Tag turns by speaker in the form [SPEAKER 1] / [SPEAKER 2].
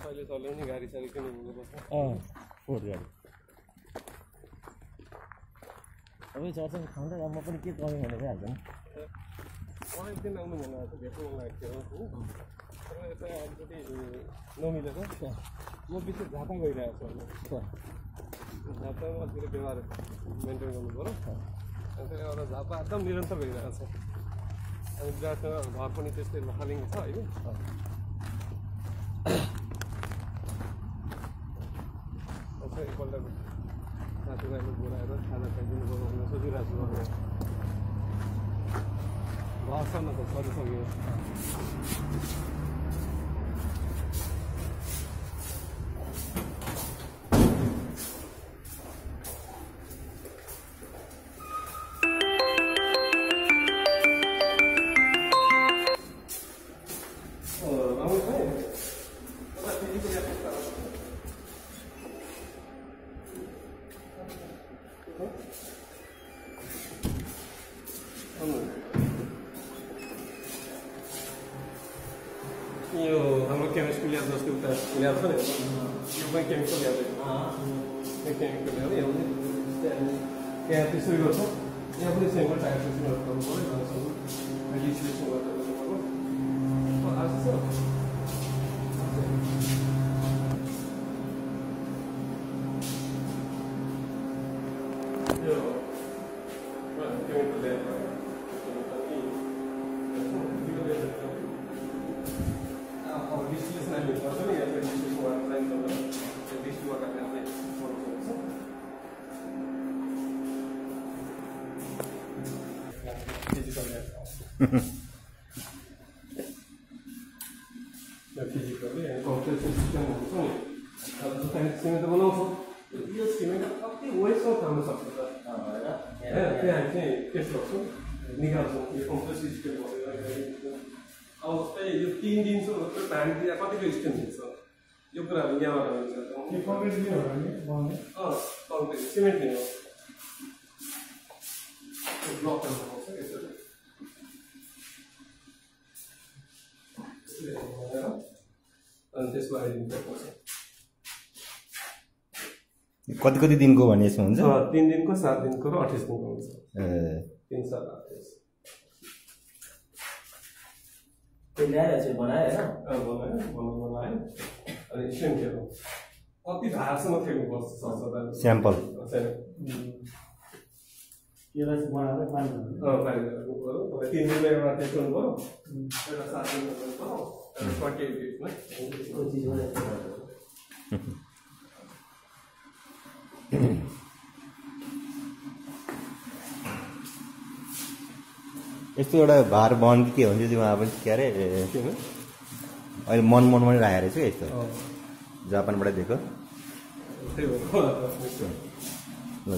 [SPEAKER 1] अहिले चलाउने गाडी साडी किन हुनुपर्छ
[SPEAKER 2] फोहोर गाडी अब चर्चा खाँदै म पनि के कमी भनेर हाल्छ नि
[SPEAKER 1] मलाई एकदिन आउनु मन लाग्छ भेट्नु मन लागेको थियो हो तर यता अलिकति नमिलेको म विशेष झापा गइरहेको छु झापामा अलिकति व्यवहार मेन्टेन गर्नु पऱ्यो अनि त्यसले गर्दा झापा एकदम निरन्तर भइरहेको छ अनि विराटनगर घर पनि त्यस्तै लखालिङ छ होइन एकपल्ट साथीभाइले बोलाएर खाना खाइदिनु बनाउन सोचिरहेको छु घरसम्म त सरिसक्यो यो हाम्रो केमिस्ट्री ल्याब जस्तो उता ल्याब छ नि यो पनि केमिकल ल्याब यो केमिकल ल्याब यहाँ त्यहाँ त्यसरी गर्छ यहाँ पनि सेम्पल डायग्नोसिस गर्नु पऱ्यो डिस्ट्रिब्युसन गर्नु पऱ्यो आज छ यो केमिकल ल्याब फिजिकली अनि कम्प्युटर सिस्टम हुन्छ नि अब जस्तै सिमेन्ट बनाउँछौँ यो सिमेन्ट कति वेस्टमा थाल्न सक्छ त त्यहाँ हामी चाहिँ टेस्ट गर्छौँ निकाल्छौँ यो कम्प्युटर सिस्टम भएर अब जस्तै यो 3 दिन चाहिँ हामी कतिको स्टेम दिन्छ यो कुराहरू यहाँबाट हुन्छ कङ्क्रिट दियो भने कङ्क्रिट सिमेन्ट दिनु ब्लकहरू बनाउँछ यसरी अनि त्यसको आइडेन्टिफाई
[SPEAKER 2] कति कति दिनको भने यसमा हुन्छ
[SPEAKER 1] 3 दिनको 7 दिनको र 28 दिनको हुन्छ 3 7 28
[SPEAKER 2] त्यो ल्याएर चाहिँ बनायो
[SPEAKER 1] हैन बनायो अनि स्टेम खेल्नु कति धारसम्म खेल्नुपर्छ सरसदा
[SPEAKER 2] स्याम्पल
[SPEAKER 3] यसलाई चाहिँ बनाएर पानी
[SPEAKER 1] पानी गर्नु पर्यो तपाईँ 3 दिनमा एउटा टेस्ट गर्नु पर्यो एउटा 7 दिनमा गर्नु पर्यो एउटा 48 डेजमा
[SPEAKER 3] यस्तो चिज हो
[SPEAKER 2] यस्तो एउटा भार बन के हुन्छ त्यो अब के अरे अहिले मनमा पनि राखेको रहेछ यस्तो जापानबाट दिएको
[SPEAKER 1] त्यही हो